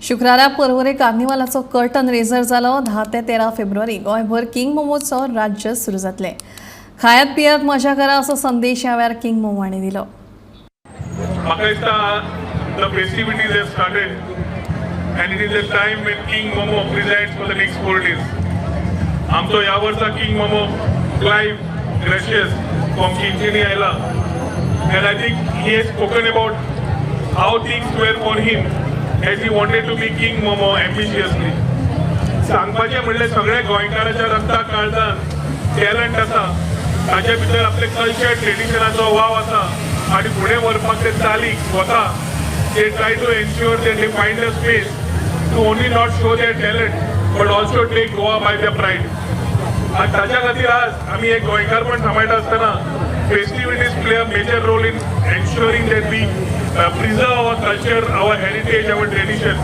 शुक्रारा पर्वरे कार्निवालाचो curtain razor जालो. 10 ते 13 फेब्रुवारी गोंयभर किंग मोमोत्सव राज्य सुरू जातले. खायात पियात मजा करा असो संदेश ह्या वेळार किंग मोमो हांणी दिलो. म्हाका दिसता the festivities have started and it is a time when King Momo presides for the next 4 days. आमचो ह्या वर्सा king momo Clive gracious from Chinchinim आयला and I think he has spoken about how things were for him as he wanted to be King Momo ambitiously. सांगपाचें म्हणल्यार सगळ्या गोंयकाराच्या रक्ता काळजान talent आसा, ताच्या भितर आपले कल्चर ट्रेडिशनाचो वाव आसा आनी फुडें व्हरपाक ते चालीक स्वता they try to ensure that they find a space to only not show their talent but also take Goa by the pride. आनी ताच्या खातीर आज आमी एक गोंयकारपण सांबाळटा आसतना festivities play a major role in ensuring that we preserve our culture, our heritage, our tradition.